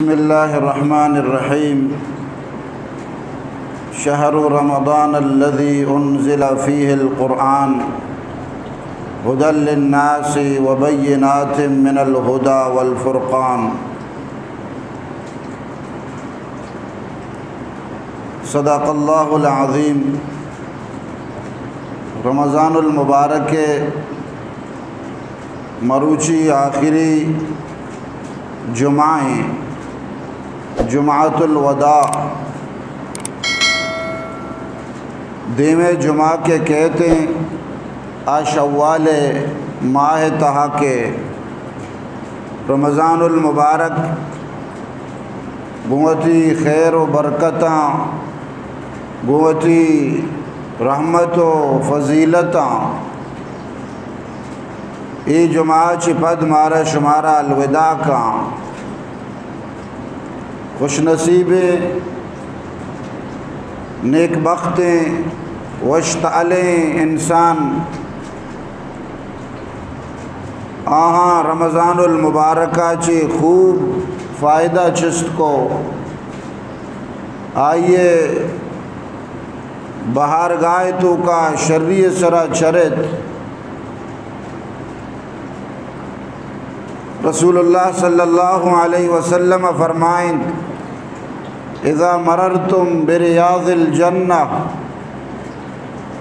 بسم الله الرحمن الرحيم. شهر رمضان الذي أنزل فيه القرآن هدى للناس وبينات من الهدى والفرقان. صدق الله العظيم. رمضان المبارک مروچی آخری جمعہ ایں، جمعۃ الوداع۔ دیمے جمعہ کہ کئیت ایں، آ شوال ماہ تہا کہ رمضان المبارک گوں وتی خیر و برکتاں، گوں وتی رحمت و فضیلتاں، اے جمعہ چہ پد مارا شمارا الوداع کاں۔ خوش نصیبیں، نیک بختیں، وش تعلیں انسان آہاں رمضان المبارک ءَ چہ خوب فائدہ چست کو، آئی ءِ بہارگاہ ءِ توکا شری ءِ سرا چرت۔ رسول اللہ صلی اللہ علیہ وسلم فرمائنت، اذا مررتم بریاض الجنہ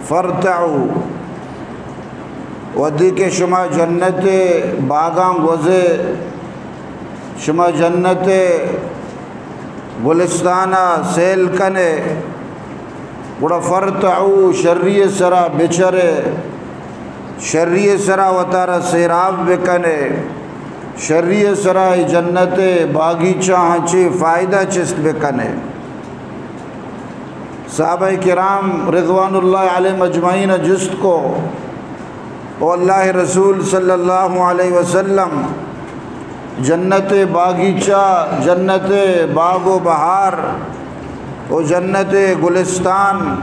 فارتعوا، وھدے کہ شما جنت ءِ باگاں گوزے، شما جنت ءِ گلستان ءَ سیل کنے، گڑا فارتعوا، شری ءِ سرا بچرے، شری ءِ سرا وتارا سیراب بکنے، شری ءِ سرا اے جنت ءِ باغیچہاں چہ فائدہ چست بکنے۔ صحابہ کرام رضوان اللہ علیہم اجمعین ءَ جست کو، او اللہ ءِ رسول صلی اللہ علیہ وسلم، جنت ءِ باغیچہ، جنت ءِ باغ و بہار و جنت ءِ گلستان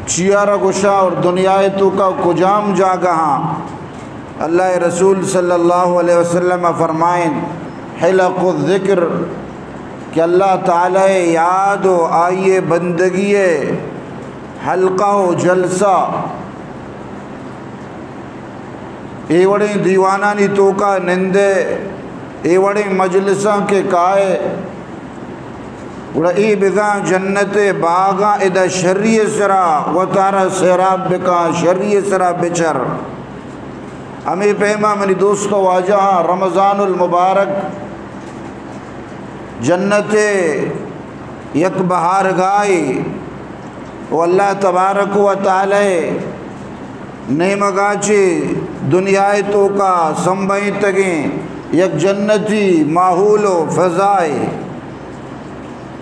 چیارا گوشاں اور دنیا ءِ توکا کجام جاگہاں؟ اللہ ءِ رسول صلی اللہ علیہ وسلم فرمائیں، حلق الذکر، کہ اللہ تعالی ءِ یاد و آئی ءِ بندگی ءِ حلقہ و جلسہ، اے وڑیں دیوانانی توکا نندے، اے وڑیں مجلساں کہ کائے، گڑا اے بزاں جنت ءِ باغاں ادا شری ءِ سرا وتارا سیراب بکاں، شری ءِ سرا بچر۔ ہمے پیما منی دوست و واجہاں، رمضان المبارک جنت ءِ یک بہارگاہے و اللہ تبارک و تعالی ءِ نیمگا چہ دنیا ءِ توکا سمبھینتگیں یک جنتی ماحول و فضائے۔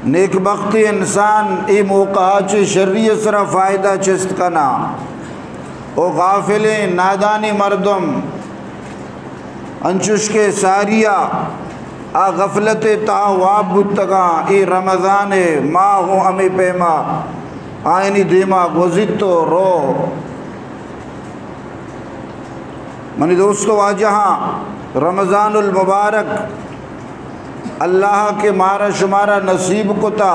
نیک بختی انسان اے موقع ءَ چہ شری ءِ سرا فائدہ چست کناں، او غافلیں نادانیں مردم انچوش کہ ساریا آ غفلت ءِ تہا واب بوتگاں، اے رمضان ءِ ماہ ہوں ہمے پیما آیانی دیما گوزیت و رو۔ منی دوست و واجہاں، رمضان المبارک اللہ کہ مارا شمارا نصیب کتا،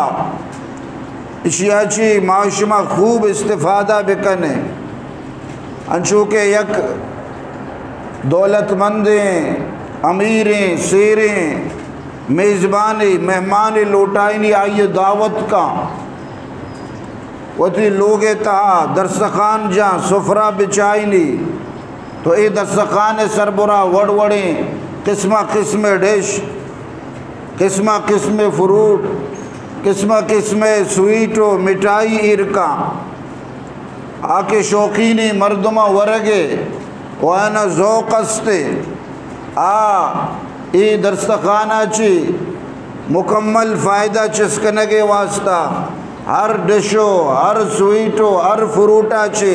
اشیا چی ما شما خوب استفادہ بکنیں۔ انچو کہ یک دولتمندیں، امیریں، سیریں میزبانے، مہمانے لوٹائینی، آئی ءَ دعوت کاں، وتی لوگ ءِ تہا درستخان جاں، سفرہ بچائینی، تو اے درستخان ءِ سربرا وڑ وڑیں قسمہ قسمیں ڈش، قسمہ قسمیں فروٹ، قسمہ قسمیں سویٹ و مٹھائی ایر کاں۔ آ کہ شوقینیں مردماں ورگ ءِ و آیانا ذوق است ءِ، آ اے درستخان ءَ چہ مکمل فائدہ چست کنگ ءِ واسطہ ہر ڈش و ہر سویٹ و ہر فروٹ ءَ چہ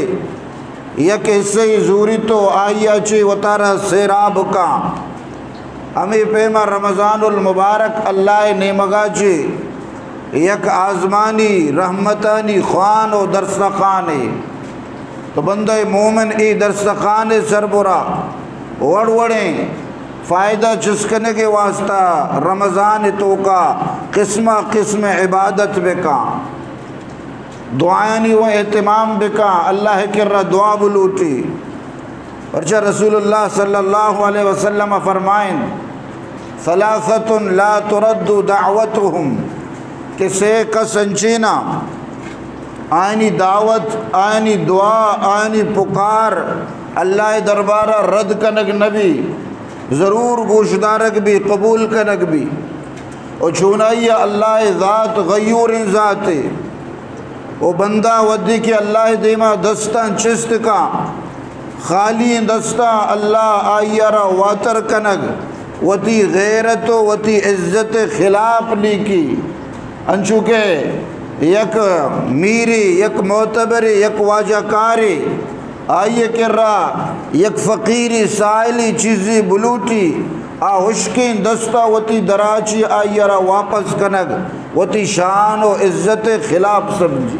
یک حصہ ئے زوریت و آئی ءَ چہ وتارا سیراب کاں۔ ہمے پیما رمضان المبارک اللہ ءِ نیمگا چہ یک آزمانی رحمتانی خوان و درستخانے۔ تو بندہ مومن اے درستخان ءِ سربرا وڑ وڑیں فائدہ چست کنگ ءِ واسطہ رمضان ءِ توکا قسم قسم عبادت بکاں، دعایانی و اہتمام بکاں، اللہ ءِ کرا دعا بلوٹی۔ پرچہ رسول اللہ صلی اللہ علیہ وسلم فرمائن، ثلاثة لا ترد دعوتهم، کہ سے کس انچینا آیانی دعوت، آیانی دعا، آیانی پکار اللہ ءِ دربارا رد کنگ نبی، ضرور گوشدارگ بی، قبول کنگ بی۔ و چونائیا اللہ ءِ ذات غیوریں ذاتے۔ و بندہ وھدے کہ اللہ ءِ دیما دستاں چست کاں، خالی دستاں، اللہ آئی ءَ را واتر کنگ وتی غیرت و وتی عزت ءِ خلاف لیکی۔ انچو کہ یک میری، یک معتبری، یک واجہ کاری، آئی ءِ کرا یک فقیری سائلی چیزی بلوٹی، آ ہشکیں دستا وتی دراچی آئی ءَ را واپس کنگ وتی شان و عزت ءِ خلاف سمجھی۔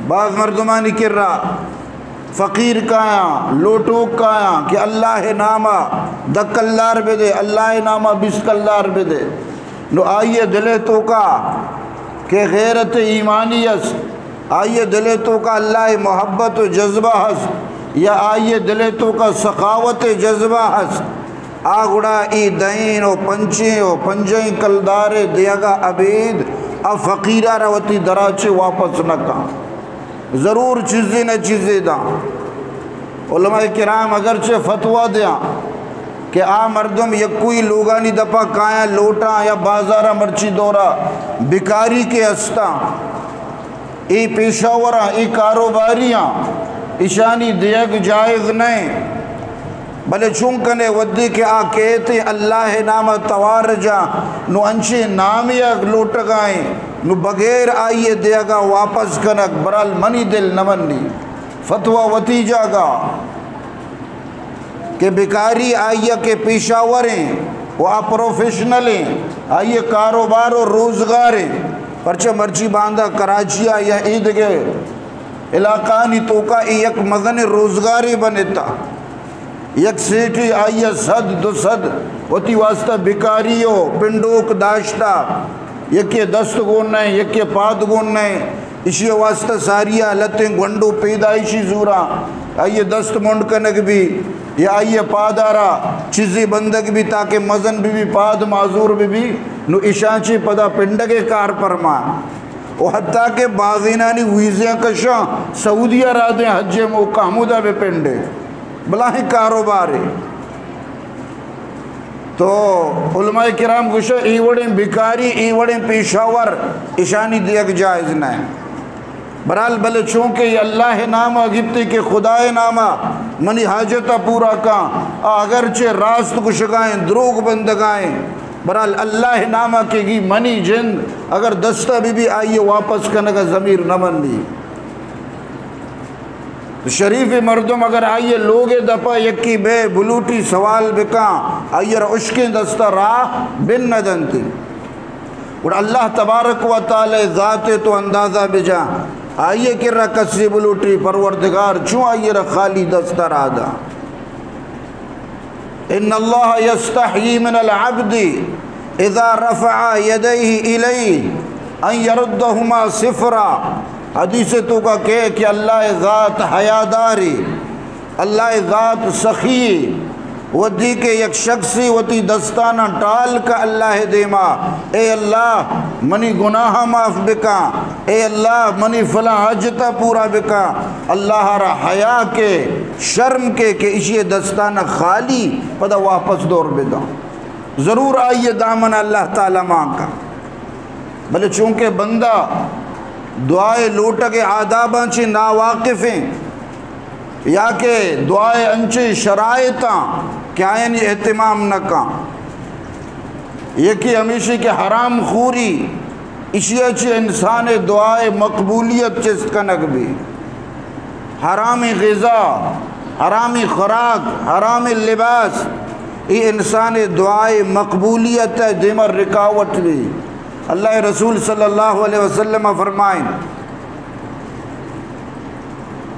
باز مردمانی کرا فقیر کایاں، لوٹوک کایاں کہ اللہ ءِ ناما دہ کلدار بدے، اللہ ءِ ناما بیست کلدار بدے۔ نو آئی ءِ دل ءِ توکا کہ غیرت ایمانی است، آئی ءِ دل ءِ توکا اللہ ءِ محبت و جذبہ ہست، یا آئی ءِ دل ءِ توکا سخاوت ءِ جذبہ ہست، آ گڑا اے دئیں و پنچیں و پنجئیں کلدار ءِ دیگا ابید آ فقیرا را وتی دراچے واپس نہ کاں۔ ضرور چیزے نہ چیزے داں۔ علماء کرام اگرچہ فتویٰ دیاں کہ آ مردم یکوئی لوگانی دپا کایاں لوٹاں یا بازارا مرچی دورا بکاری کہ ہستاں، اے پیشہ وراں، اے کاروباریاں، اشانی دیگ جائز نہ انت۔ بلے چون کنے وھدے کہ آ کیت اللہ ءِ نام ءَ توار جاں، نو انچیں نامے ءَ لوٹگائیں، نو بغیر آئی ءِ دیگا واپس کنگ، برال منی دل نہ منی۔ فتویٰ وتی جاگہ کہ بکاری آئی ءَ کہ پیشہ وریں و آ پروفیشنلیں، آئی ءِ کاروبار و روزگاریں، پرچہ مرچی باندا کراچی ءَ یا ایدگہ علاقہانی توکا اے یک مزنیں روزگارے بنتا۔ یک سیٹے آئی ءَ سد، دو سد وتی واسطہ بکاری و پنڈوک داشتا، یکے دست گون نہ، یکے پاد گون نہ، اشی واسطہ ساری ءَ لتیں گونڈو پیدائشی زوراں، آئی ءِ دست منڈ کنگ بی یا آئی ءِ پادارا چیزے بندگ بی تاکہ مزن بہ بی، پاد معذور بہ بی، نو اشاں چی پدا پنڈگ ءِ کار پرما۔ و حتیٰ کہ بازینانی ویزیاں کشاں سعودی ءَ را دیں حج ءِ موقع ہمودا بہ پنڈے۔ بلاہیں کاروبارے۔ تو علماء کرام گوشا اے وڑیں بکاری، اے وڑیں پیشہ ور، اشانی دیگ جائز نہ۔ برحال بلے چونکہ اے اللہ ءِ نام ءَ گپتے کہ خدا ءِ نام ءَ منی حاجت ءَ پورا کاں، آ اگرچہ راست گوشگائیں، دروگ بندگائیں، برحال اللہ ءِ نام ءَ کہ گی منی جند اگر دست ءَ بہ بی، آئی ءَ واپس کنگ ءَ ضمیر نہ منی۔ تو شریف مردم اگر آئی ءِ لوگ ءِ دپا یکے بے بلوٹی سوال بکاں، آئی ءَ را اشکیں دست ءَ راہ بن نہ دنتی۔ گڑا اللہ تبارک و تعالی ذات ءِ تو اندازہ بجا، آئی ءِ کرا کسے بلوٹی، پروردگار چون آئی ءَ را خالی دست ءَ راہ دا؟ ان اللہ یستحیی من العبد اذا رفع یدیہ الیہ ان یردہما صفرا۔ حدیث ءِ توکا کہے کہ اللہ ءِ ذات حیادارے، اللہ ءِ ذات سخی، وھدے کہ یک شخصے وتی دستاناں ٹال کا اللہ ءِ دیما، اے اللہ منی گناہ معاف بکاں، اے اللہ منی فلاں حاجت ءَ پورا بکاں، اللہ ءَ را حیا کے، شرم کے کہ اشی ءِ دستاناں خالی پدا واپس دور بداں۔ ضرور آئی ءِ دامن اللہ تعالی مان کن۔ بلے چونکہ بندہ دعا ءِ لوٹگ ءِ آداباں چہ ناواقف ایں یا کہ دعا ءِ انچیں شرائطاں کہ آیانی اہتمام نہ کن، یکے ہمیشی کہ حرام خوری، اشی ءَ چہ انسان ءِ دعا ءِ مقبولیت چست کنگ بی۔ حرامیں غذا، حرامیں خوراک، حرامیں لباس، اے انسان ءِ دعا ءِ مقبولیت ءِ دیما رکاوٹ بی۔ اللہ ءِ رسول صلی اللہ علیہ وسلم فرمائیں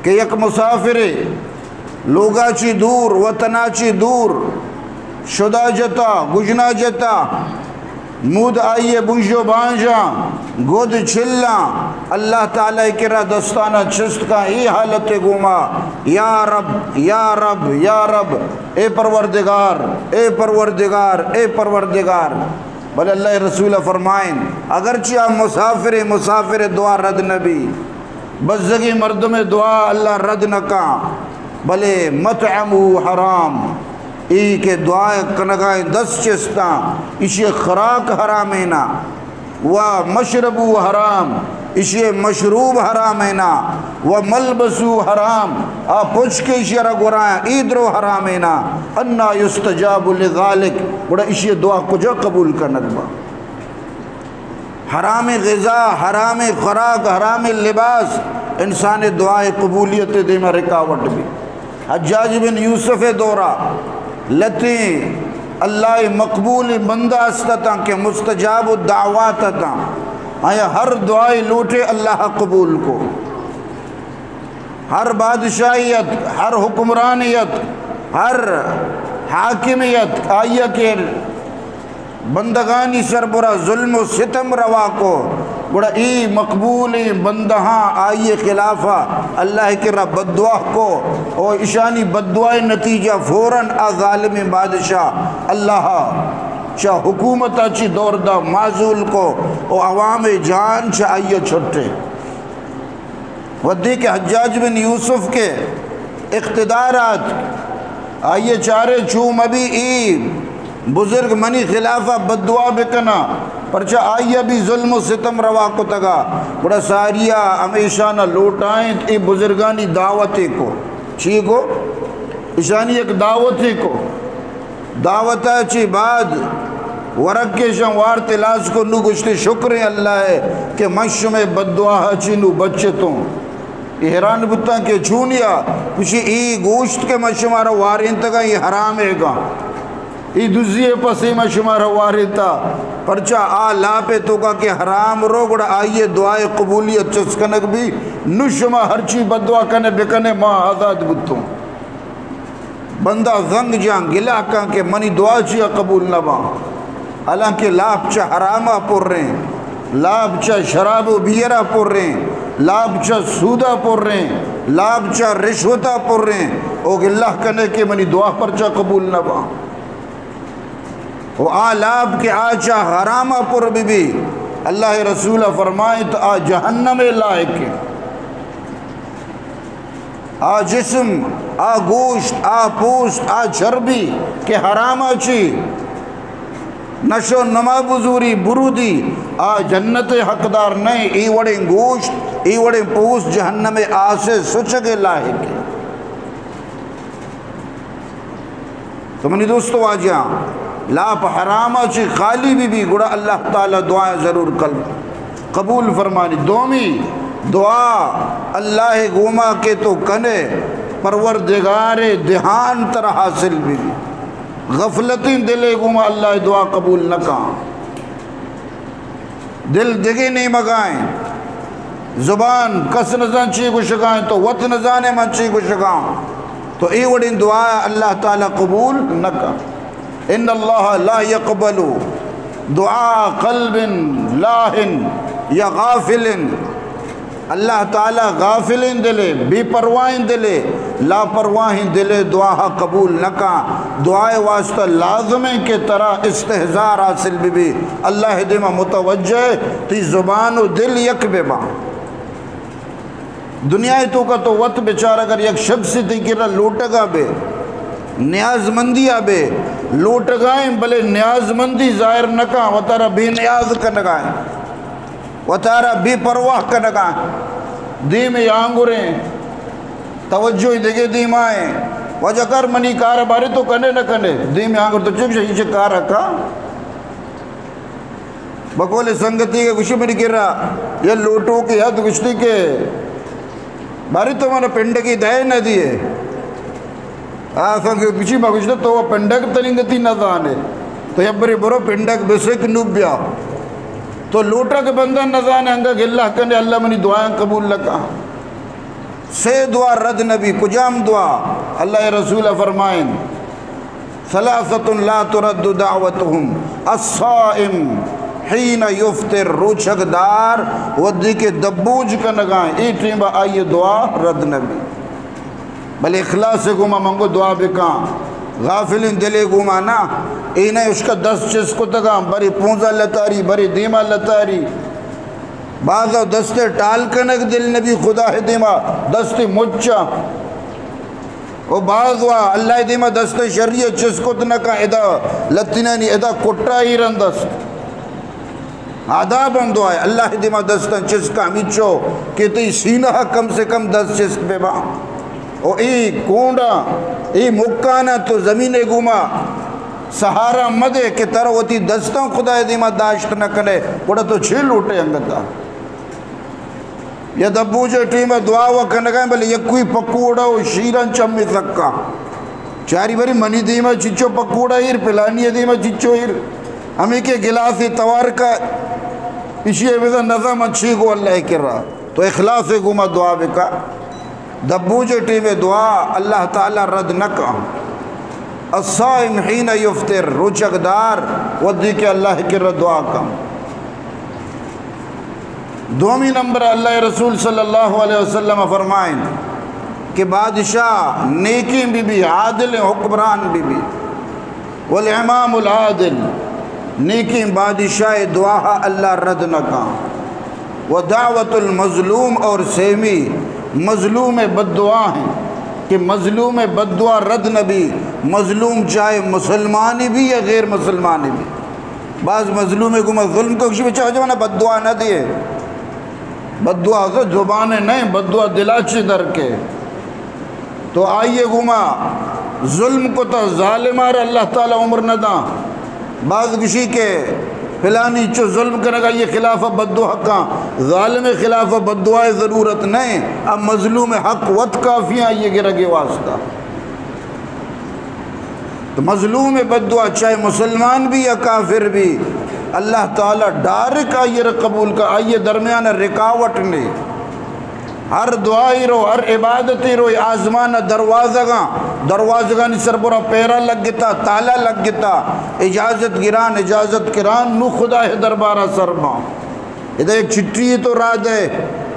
کہ یک مسافرے لوگا چی دور، وطنا چی دور، شدا جتا، گژنا جتا، مود آئیے بنژ و بانژاں، گد چلاں، اللہ تعالی کرا دستانا چست کاں، اے حالت گوما، یا رب، یا رب، یا رب، اے پروردگار، اے پروردگار، اے پروردگار۔ بلے اللہ رسول فرمائیں، اگرچہ آ مسافر، مسافر دعا رد نبی، بزگیں مردم دعا اللہ رد نکاں، بلے مطعمہ حرام، ای کہ دعا کنگائیں دست چستاں، اشی خراک حرامینا، و مشربہ حرام، اشی مشروب حرامینا، و ملبسہ حرام، آ پچ کہ اشی را گورایاں، ای درو حرامینا، انا یستجاب لذالک، گڑا اشی دعا کجا قبول کنگ با؟ حرام غذا، حرام خوراک، حرام لباس انسان دعائے قبولیت دیما رکاوٹ بی۔ حجاج بن یوسف دورا لتیں اللہ مقبول بندہ است اتاں کہ مستجاب الدعوات اتاں، آیا ہر دعائے لوٹے اللہ قبول کو۔ ہر بادشاہیت، ہر حکمرانیت، ہر حاکمیت، آئیا کہ بندگانی سربرا ظلم و ستم روا کو، گڑا ای مقبولیں بندہاں آئی خلافا اللہ کرا بددعا کو، او اشانی بددعائے نتیجہ فوراً آ ظالمیں بادشاہ اللہ چہ حکومتا چی دور دا معزول کو، او عوام جان چہ آئی چھٹے۔ وھدے کہ حجاج بن یوسف کہ اقتدار آت، آئی چارے چو مبی ای بزرگ منی خلافا بددعا بکنا، پرچہ آئی بھی ظلم و ستم روا کتگا۔ گڑا ساریا ہمیشانا لوٹائیں، ای بزرگانی دعوتے کو۔ چی کو؟ اشانی یک دعوتے کو۔ دعوتا چی بعد ورگ کشاں وارت، لاس کو، نو گوشتی، شکریں اللہ ء کہ من شمئے بددعا چی نو بچتوں۔ اے حیران بوتاں کہ چونیا؟ گوشی، ای گوشت کہ من شمارا وارینتگاں، ای حرام ایگاں، ای دزی ء پسے من شمارا وارینتا، پرچا آ لاپ ء توکا کہ حرام رو، گڑا آئی ء دعائے قبولیت چست کنگ بی۔ نو شما ہرچی بددعا کنے بکنے، ما آزاد بوتوں۔ بندہ زنگ جاں، گلہ کاں کہ منی دعا چیا قبول نہ باں، حالانکہ لاپ چہ حراما پریں، لاپ چہ شراب و بیئرا پریں، لاپ چہ سودا پریں، لاپ چہ رشوتا پریں، او گلہ کنے کہ منی دعا پرچا قبول نہ باں۔ و آ لاپ کہ آ چہ حراما پر بہ بی، اللہ رسول فرمائیں تو آ جہنم لائق ہے۔ آ جسم، آ گوشت، آ پوست، آ چربی کہ حرام چی نشو نما بزوری برودی، آ جنت حقدار نئے۔ ای وڑیں گوشت، ای وڑیں پوست جہنم آسے سچگ لائق۔ تو منی دوست واجہ، لاپ حرام چی خالی بہ بی، گڑا اللہ تعالی دعا ضرور قبول فرمانی۔ دومی دعا اللہ گوما کہ تو کنے، پروردگار دھیان تر حاصل بہ بی۔ غفلتیں دلے گوما اللہ دعا قبول نہ کاں۔ دل دگہ نیمگائیں، زبان کس نزان چی گوشگائیں، تو وت نزانے من چی گوشگاں، تو ای وڑیں دعا اللہ تعالی قبول نہ کن۔ ان اللہ لا یقبل دعاء قلب لاہ یا غافل۔ اللہ تعالی غافلیں دلے، بے پرواہیں دلے، لاپرواہیں دلے دعا قبول نہ کاں۔ دعائے واسطہ لازم ہے کہ ترا استحضار حاصل بہ بی، اللہ دیما متوجہ، تی زبان و دل یک بہ باں۔ دنیا توکا تو وت بچار، اگر یک شخص تی کرا لوٹگا بے، نیازمندیا بے، لوٹگائیں بلے نیازمندی ظاہر نہ کاں، وتارا بے نیاز کنگائیں۔ وتارا بے پرواہ کنگا، دیم آنگریں، توجہ دگہ دیمائیں۔ واجہ کر منی کار بارے تو کنے نہ کنے، دیم آنگر تو چک شہی چہ کار کا۔ بقول سنگتی کہ گوشی منی کرا یا لوٹو کہ یاد گوشتی کہ بارے تو من پنڈگی دے نہ دیے۔ آ سنگت گوشی، ما گوشت، تو پنڈگ تننگتی نہ زانے، تو یک بری برو پنڈگ بسک نو بیا۔ تو لوٹا کہ بندہ نہ زانے، انگا گلہ کنے، اللہ منی دعایاں قبول نہ کن۔ سے دعا رد نبی، کجام دعا؟ اللہ ءِ رسول فرمائیں، ثلاثة لا ترد دعوتهم، الصائم حين يفطر، روچگ دار وھدے کہ دبوج کنگا ایں، اے ٹیما آئی دعا رد نہ بی۔ بلے اخلاص گوما منگو دعا بکاں، غافلیں دلے گوما نہ، اے نہ اشکا دست چست کتگاں، برے پونزا لتاری، برے دیما لتاری۔ بعض دست ٹال کنگ دل نبی خدا ءِ دیما، دست مچا۔ او بعض وا اللہ ءِ دیما دست شری چست کت نہ کن، ادا لتینانی ادا کٹا ایرن دست۔ آداب ہم دعا ہے، اللہ ءِ دیما دستاں چست کا ہمیچو کہ تئی سینہ کم سے کم دست چست بہ باں۔ او اے کونڈا، اے مکانا تو زمین گوما سہارا مدے کہ ترا وتی دستاں خدا ءِ دیما داشت نہ کنے، گڑا تو چے لوٹے انگتا؟ یا دبوج ٹیما دعا و کنگا، بلے یکوئی پکوڑا و شیران چمی سکا۔ چاری بری منی دیما چچو پکوڑا ایر، پلانی دیما چچو ایر۔ ہمیں کہ گلاس توار کا، اشی بزن نظام اچھی گو اللہ کرا۔ تو اخلاص گوما دعا بکا۔ دبوج ٹیم دعا اللہ تعالی رد نہ کن۔ الصائم حين يفطر، روچگ دار وھدے کہ اللہ کرا دعا کن۔ دومی نمبر، اللہ ءِ رسول صلی اللہ علیہ وسلم فرمائیں کہ بادشاہ نیکیں بی بی، عادل حکمران بی بی، والامام العادل، نیکیں بادشاہ دعا اللہ رد نہ کن۔ ودعوة المظلوم، اور سیمی مظلوم بددعا ہیں کہ مظلوم بددعا رد نہ بی، مظلوم چاہے مسلمانی بی یا غیر مسلمانی بی۔ بعض مظلوم گوما ظلم کو کشی بچا جوانا بددعا نہ دیے۔ بددعا تو زبان نہیں، بددعا دلا چی در کے۔ تو آئیے گوما ظلم کو تا ظالمار اللہ تعالی عمر نہ داں۔ بعض گشی کہ فلانی چو ظلم کنگا یہ خلاف بددعا کاں، ظالم خلاف بددعا ضرورت نہیں۔ اب مظلوم حق وت کافی آئیے گرگے واسطہ۔ تو مظلوم بددعا چاہے مسلمان بی یا کافر بی، اللہ تعالی ڈائریکٹ آئی را قبول کا، آئی درمیان رکاوٹ نے۔ ہر دعائی رو، ہر عبادتی رو، آزمان دروازگاں، دروازگانی سر برا پیرا لگتا، تالا لگتا، اجازت گران، اجازت کران، نو خدا ہے دربارہ سر باں۔ ادا ایک چٹی تو را دے،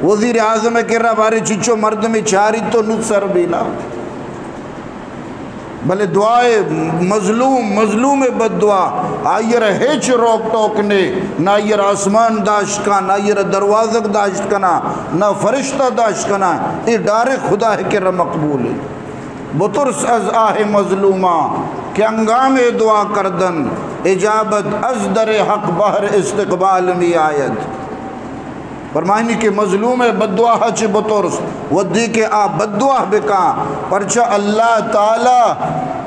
وزیر اعظم کرا بارے چچو مردم چاری تو نو سر بینا۔ بلے دعائے مظلوم، مظلوم بددعا، آئی را ہچ روک ٹوک نے، نہ آئی را آسمان داشت کن، نہ آئی را دروازگ داشت کنا، نہ فرشتہ داشت کنا، اے ڈائریکٹ خدا ہے کہ را مقبول ہے۔ بترس از آہ مظلوماں کہ انگام دعا کردن، اجابت از در حق بہر استقبال می آید۔ فرمائنی کہ مظلوم بددعا چہ بترس، وھدے کہ آ بددعا بکاں، پرچا اللہ تعالی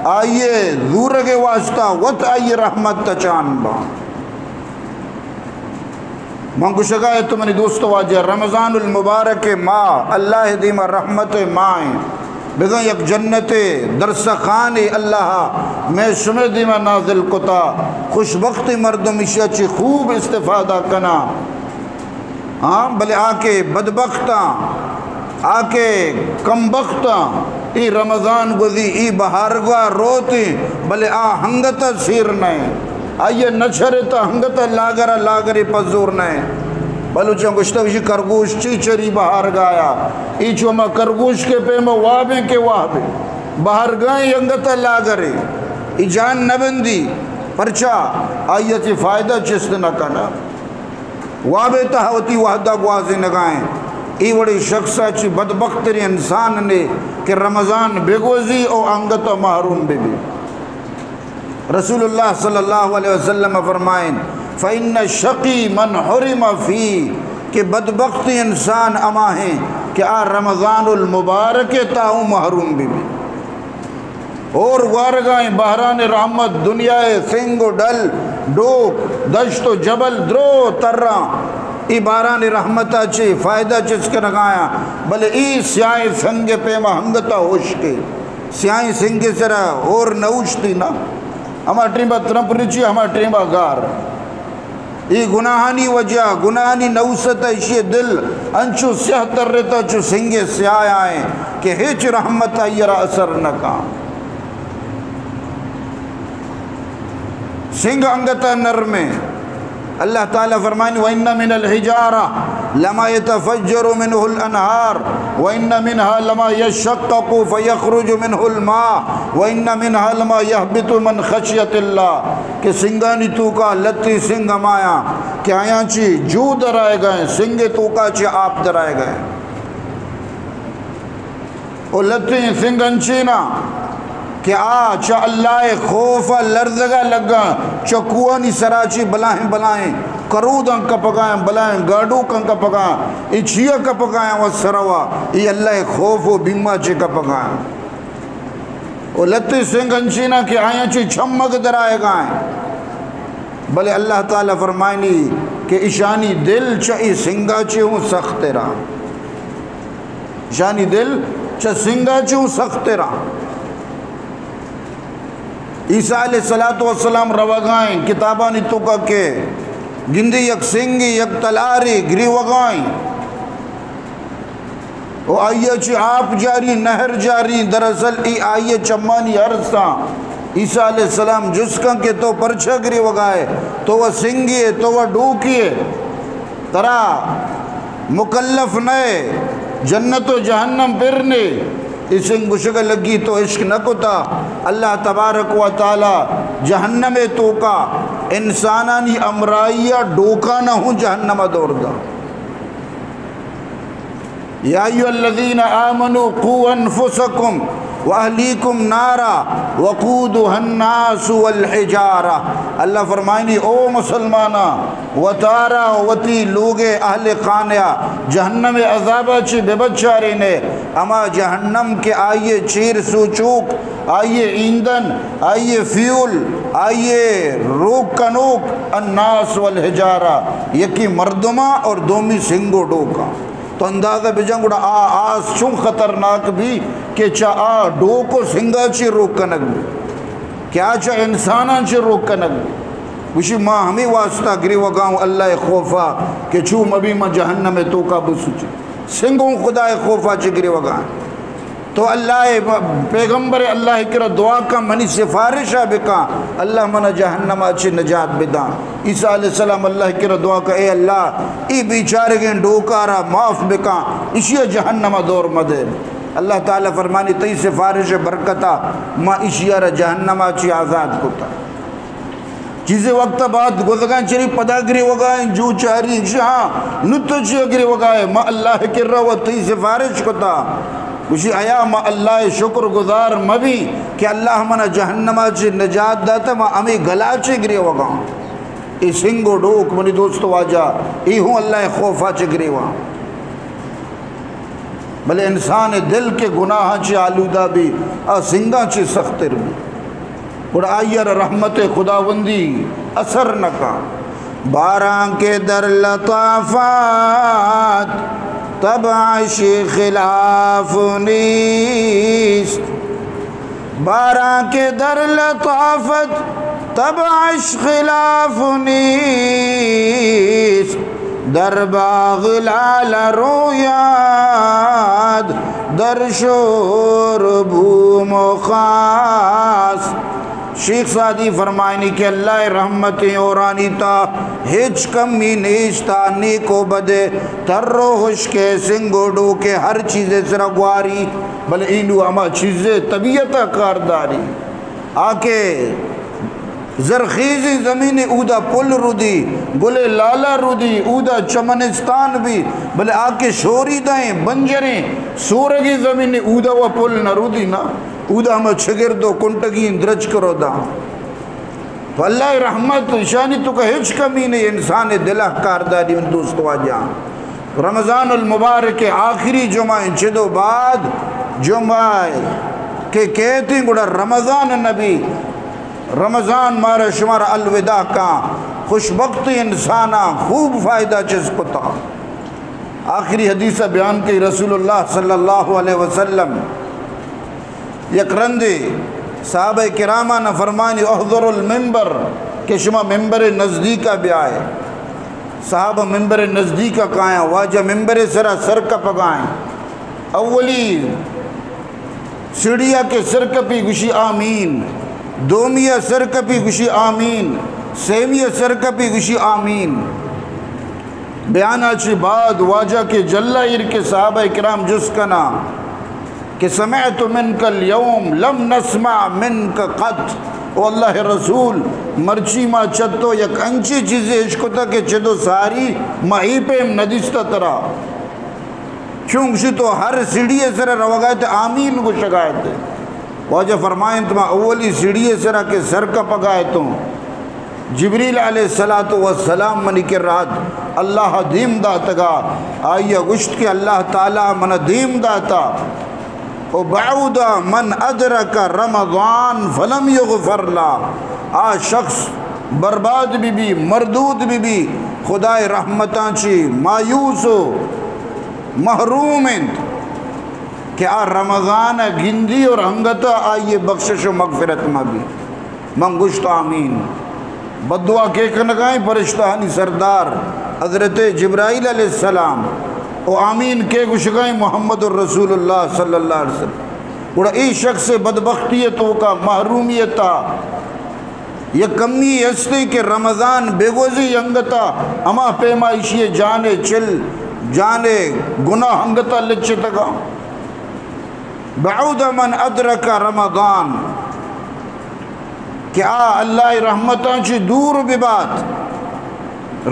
آئیے زورگ واسطہ وت آئی رحمت تچان باں۔ من گشگا ہے تو منی دوست واجہ، رمضان المبارک ماہ اللہ دیما رحمت ماہ ہیں۔ بزاں یک جنت درسخانے اللہ میں شمے دیما نازل کتا۔ خوشبخت مردم اشیا چی خوب استفادہ کنا۔ ہاں، بلے آ کہ بدبختاں، آ کہ کمبختاں، ای رمضان گوزی، ای بہارگا روتیں، بلے آ ہنگت سیر نئیں۔ آئیے نہ چرے تا ہنگت لاگر لاگرے پزور نئیں۔ بلوچاں گوشتہ وشی کرگوش چی چری بہارگایا۔ ای چو ما کرگوش کے پیم وابیں کے وابیں۔ بہارگائیں ہنگت لاگرے۔ ای جان نہ بندی۔ پرچا؟ آئیے چی فائدہ چست نہ کنا۔ وابے تہا وتی وہدا گوازینگائیں۔ ای وڑے شخصا چی بدبختریں انسان نے کہ رمضان بگوزی او انگتا محروم ببی۔ رسول اللہ صلی اللہ علیہ وسلم فرمائیں، فإن الشقی من حرم فی، کہ بدبختیں انسان ہما ہیں کہ آ رمضان المبارک تاؤں محروم ببی۔ ہور گوارگائیں بہران رحمت، دنیا سنگ و ڈل، ڈوک، دشت و جبل درو تراں۔ ای باران رحمتا چی فائدہ چست کنگایاں، بلے ای سیاہیں سنگ پیما ہنگتا ہوشکے۔ سیاہیں سنگ سرا ہور نہ اوشتی نا۔ ہما ٹیما ترمپ رچی، ہما ٹیما گار۔ اے گناہانی وجہ، گناہانی نوست ء ایشی ء دل انچو سیاہ ترتا چو سنگے سیاہ آئیں کہ ہچ رحمت آئی را اثر نہ کاں۔ سنگ انگتا نرمیں۔ اللہ تعالیٰ فرمائنی، وَإِنَّ مِنَ الْحِجَارَةِ لَمَا يَتَفَجَّرُ مِنْهُ الْأَنْهَارُ وَإِنَّ مِنْهَا لَمَا يَشَّقَّقُ فَيَخْرُجُ مِنْهُ الْمَاءُ وَإِنَّ مِنْهَا لَمَا يَهْبِطُ مِنْ خَشْيَةِ اللَّهِ، کہ سنگانی توکا لتی سنگ ہمایاں کہ آیاں چی جو درائے گئے، سنگ توکا چی آپ درائے گئے۔ او لتیں سنگ انچینا کہ آ چہ اللہ خوف ءَ لرزگا لگاں، چہ کوہانی سرا چی بلاہیں بلاہیں کروداں کپگایاں، بلاہیں گاڈوکاں کپگایاں، اے چیا کپگایاں و سروا، اے اللہ خوف و بیما چی کپگایاں۔ او لتیں سنگ انچینا کہ آیاں چی چمگ درائے گائیں۔ بلے اللہ تعالیٰ فرمائنی کہ اشانی دل چہ اے سنگا چی ہوں سخت را۔ اشانی دل چہ سنگا چوں سخت ترا۔ عیسیٰ علیہ الصلوۃ والسلام روگائیں کتابانی توکا کہ گندی یک سنگی، یک تلاری گریوگائیں۔ و آئی چی آپ جاری، نہر جاری، دراصل ای آئی چمانی عرض تاں۔ عیسیٰ علیہ السلام جست کن کہ تو پرچہ گریوگائے، تو و سنگی ئے، تو و ڈوکی ئے۔ ترا مکلف نئے، جنت و جہنم پر نے۔ اسنگ گشگ لگی تو عشق نہ کتا۔ اللہ تبارک و تعالیٰ جہنم توکا انسانانی امرائی ڈوکانا ہوں جہنم دور دا۔ یا ایھا الذین آمنوا قوا انفسکم واہلیکم نارا وقودها الناس والحجارہ۔ اللہ فرمائنی، او مسلماناں، وتارا و وتی لوگ اہل خانہ جہنم عذابا چی ببچارینے۔ ہما جہنم کہ آئی چیر سوچوک، آئی ایندن، آئی فیول، آئی روک کنوک، الناس والحجارہ، یکی مردماں اور دومی سنگ و ڈوکاں۔ تو اندازہ بجن گڑا آ آس چون خطرناک بی کہ چہ آ ڈوک و سنگا چی روک کنگ بی، کہ آ چہ انساناں چی روک کنگ بی۔ گوشی، ما ہمیں واسطہ گریوگاں اللہ خوفا کہ چو مبی ما جہنم توکا بسوچی۔ سنگوں خدا خوفا چی گریوگاں۔ تو اللہ پیغمبر اللہ کرا دعا کا، منی سفارشا بکا، اللہ منا جہنما چی نجات بداں۔ عیسیٰ علیہ السلام اللہ کرا دعا کا، اے اللہ، ای بیچارگیں ڈوکارا معاف بکاں، اشیا جہنما دور مدے۔ اللہ تعالیٰ فرمانی، تئی سفارش برکتا ما اشیا را جہنما چی آزاد کتا۔ چیزے وقت بعد گوزگاں چری پدا گریوگائیں، جو چاری شاہ نت چی گریوگائے، ما اللہ کرا و تئی سفارش کتا۔ گوشی، ایا ما اللہ شکر گزار مبی کہ اللہ منا جہنما چی نجات داتا، ما ہمیں گلا چی گریوگاں۔ اے سنگ و ڈوک منی دوست واجہ، اے ہوں اللہ خوفا چی گریواں۔ بلے انسان دل کہ گناہاں چی آلودہ بی، آ سنگاں چی سختر بی۔ گڑا آئی را رحمت خداوندی اثر نہ کاں۔ باران کے در لطافت طبعش خلاف نیست۔ باران کے در لطافت طبعش خلاف نیست، در باغ لاله روید، در شور بوم و خاست۔ شیخ سعدی فرمائنی کہ اللہ رحمتیں اورانی تا ہچ کمی نیشتا، نیک و بدے، تر و ہشکے، سنگ و ڈوکے، ہر چیزے سرا گواری۔ بلے اینو ہما چیزے طبیعتا کارداری۔ آ کہ زرخیزیں زمین اودا پل رودی، گل لالا رودی، اودا چمنستان بی، بلے آ کہ شوریدائیں، بنجریں، سورگی زمین اودا و پل نہ رودی نا، اودا ہما چگرد و کنٹگی درچک رودا۔ تو اللہ رحمت شانی تو کا ہچ کمی نہیں، انسان دلہ کارداری من دوست واجہ۔ رمضان المبارک آخری جمعہ انت، چدو بعد جمعہ کہ کیتیں گڑا رمضان نبی، رمضان مارا شمارا الوداع کاں، خوشبخت انساناں خوب فائدہ چست کتا۔ آخری حدیث بیان کی رسول اللہ صلی اللہ علیہ وسلم یک رندے صحابہ کراماں فرمانی، احضر المنبر، کہ شما منبر نزدیکا بیائے۔ صحابہ منبر نزدیکا کایاں، واجہ منبر سرا سر کپگائیں۔ اولی سیڑھیا کہ سرکپی گوشی آمین، دومیا سرکپی گوشی آمین، سیمیا سرکپی گوشی آمین۔ بیانا چی بعد واجہ کہ جلا ایر کہ صحابہ کرام جست کنا کہ سمعت منک الیوم لم نسمع منک قط۔ او اللہ رسول، مرچی ما چتو یک انچی چیزے اشکتا کہ چدو ساری ما ای پیم ندیستا ترا۔ چون گوشی تو ہر سیڑھی سر روگائے تے آمین گوشگائے تے۔ واجہ فرمائنت ما اولی سیڑھی سرا کہ سر کپگائے تو جبریل علیہ الصلوۃ والسلام منی کرا ات، اللہ دیم داتگا، آئی گوشت کہ اللہ تعالی من دیم داتا۔ و بعد من ادرک رمضان فلم یغفر له، آ شخص برباد بی بی، مردود بی بی، خدائے رحمتاں چی مایوس و محروم انت کہ آ رمضان گندی اور انگتا آئی بخشش و مغفرت ما بی۔ من گوشت آمین۔ بددعا کے کنگائیں؟ فرشتہانی سردار حضرت جبرائیل علیہ السلام۔ و آمین کے گوشگائیں؟ محمد الرسول اللہ صلی اللہ علیہ وسلم۔ گڑا اے شخص بدبختی توکا، محرومیتا، یک کمی استے کہ رمضان بگوزی انگتا ہما پیما ایشی جان چل، جان گناہ انگتا لچتگا۔ بعد من ادرک رمضان، کہ آ اللہ رحمتاں چی دور ببات،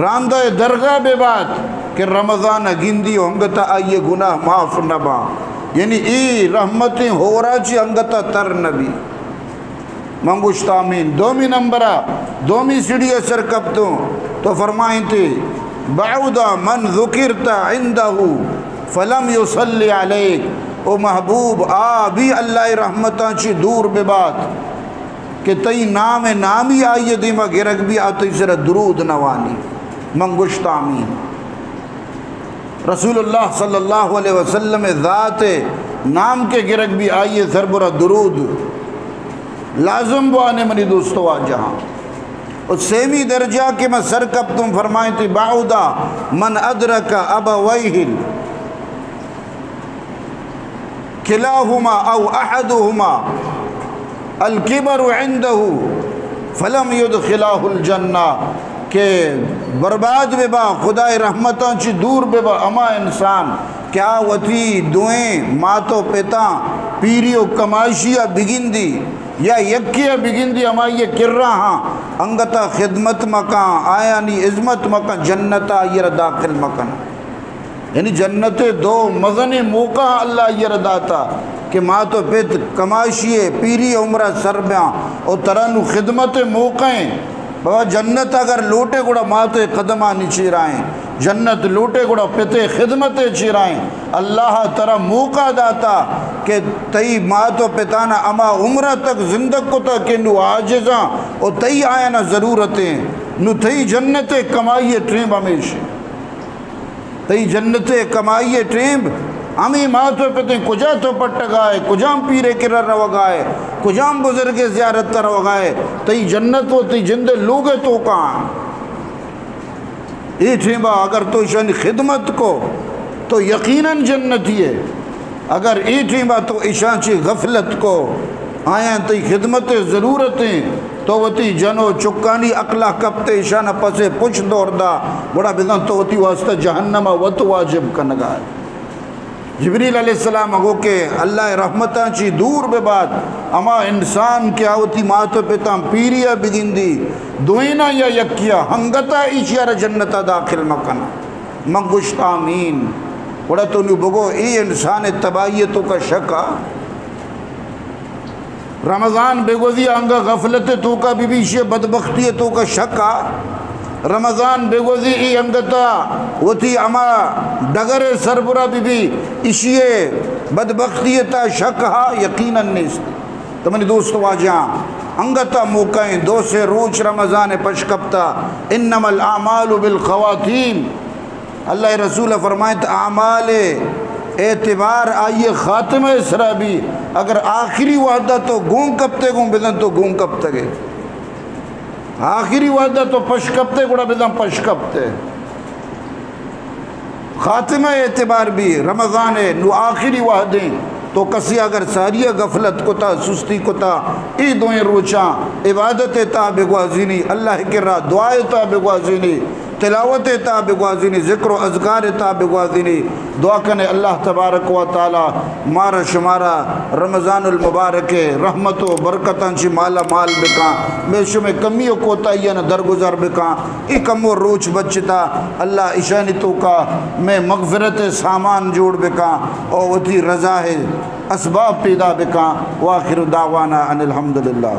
راندہ درگاہ ببات کہ رمضان گندی و انگتا آئی گناہ معاف نبا، یعنی ای رحمتیں ہورا چی انگتا تر نبی۔ من گوشت آمین۔ دومی نمبرا، دومی سیڑھی سر کپتوں تو فرمائیں تے، بعد من ذکرت عندہ فلم یصلی علیک۔ او محبوب، آ بھی اللہ رحمتاں چی دور ببات کہ تئی نام نامی آئی دیما گرگ بی، آ تئی سر درود نوانی۔ من گوشت آمین۔ رسول اللہ صلی اللہ علیہ وسلم ذات نام کے گرگ بی، آئی سربرا درود لازم بوانے منی دوست واجہاں۔ و سیمی درجہ کہ من سر کپتوں فرمائیں تے، بعد من ادرک ابویہ کلاہما او احدہما الکبر عندہ فلم یدخلہ الجنہ، کہ برباد ببا، خدائے رحمتاں چی دور ببا ہما انسان کہ آ وتی دوئیں مات و پتاں پیری و کماشیا بگندی یا یکیا بگندی، ہمائی کرا ہاں انگتا خدمت مکاں، آیانی عظمت مکاں، جنتا آئی را داخل مکن۔ یعنی جنت دو مزنیں موقع اللہ آئی را داتا کہ مات و پت کماشی پیری عمرہ سر بیاں او ترا نو خدمت موقع ہیں۔ بابا، جنت اگر لوٹے گڑا مات قدمانی چیرائیں، جنت لوٹے گڑا پت خدمت چیرائیں۔ اللہ ترا موقع داتا کہ تئی مات و پتانا اما عمرہ تک زندگ کتا کہ نو عاجزاں او تئی آیانا ضرورتیں، نو تئی جنت کمائی ٹریم ہمیش۔ تئی جنت کمائی ٹیمب ہمے مات و پتیں کجا تو پٹگائے، کجام پیر کرا روگائے، کجام بزرگ زیارت روگائے، تئی جنت و تئی جند لوگ توکاں۔ اے ٹیمبا اگر تو ایشانی خدمت کو تو یقیناً جنتی ہے۔ اگر اے ٹیمبا تو ایشاں چی غفلت کو، آیاں تئی خدمت ضرورتیں، تو وتی جن و چکانی عقلہ کپتے ایشان پسے پچ دور دا، گڑا بزن تو وتی واسطہ جہنم وت واجب کنگا ہے۔ جبریل علیہ السلام گو کہ اللہ رحمتاں چی دور ببات، ہما انسان کہ آ وتی مات و پتاں پیریا بگندی، دوئینا یا یکیا، ہنگتا ایشیا را جنتا داخل مکن۔ من گوشت آمین۔ گڑا تو نو بگو، اے انسان تباہی توکا شکا؟ رمضان بگوزی انگا غفلت توکا بی بی، شی بدبختی توکا شکا؟ رمضان بگوزی ای انگتا وتی اما ڈگر سربرا بی بی، اشی بدبختی تا شک ہا؟ یقیناً نیست۔ تو منی دوست واجہاں، انگتا موقع ہیں، دو سے روچ رمضان پش کپتا، انما الاعمال بالخواتیم۔ اللہ رسول فرمائیت، اعمال اعتبار آئی خاتمہ سرا بی، اگر آخری وحدہ تو گون کپتے گون بزن تو گون کپتگے، آخری وحدہ تو پش کپتے گڑا بزن پش کپتے۔ خاتمہ اعتبار بی رمضان نو آخری وحدیں، تو کسی اگر ساری غفلت کتا، سستی کتا، اے دوئیں روچاں عبادت تا بگوازینی، اللہ کرا دعا تا بگوازینی، تلاوت تا بگوازینی، ذکر و اذکار تا بگوازینی۔ دعا کنے اللہ تبارک و تعالی مارا شمارا رمضان المبارک رحمت و برکتاں چی مالا مال بکاں، میں شمے کمی و کوتاہیاں درگزر بکاں۔ اے کمو روچ بچتا، اللہ اشانی توکا میں مغفرت سامان جوڑ بکاں او وتی رضا اسباب پیدا بکاں۔ وآخر دعوانا ان الحمدللہ۔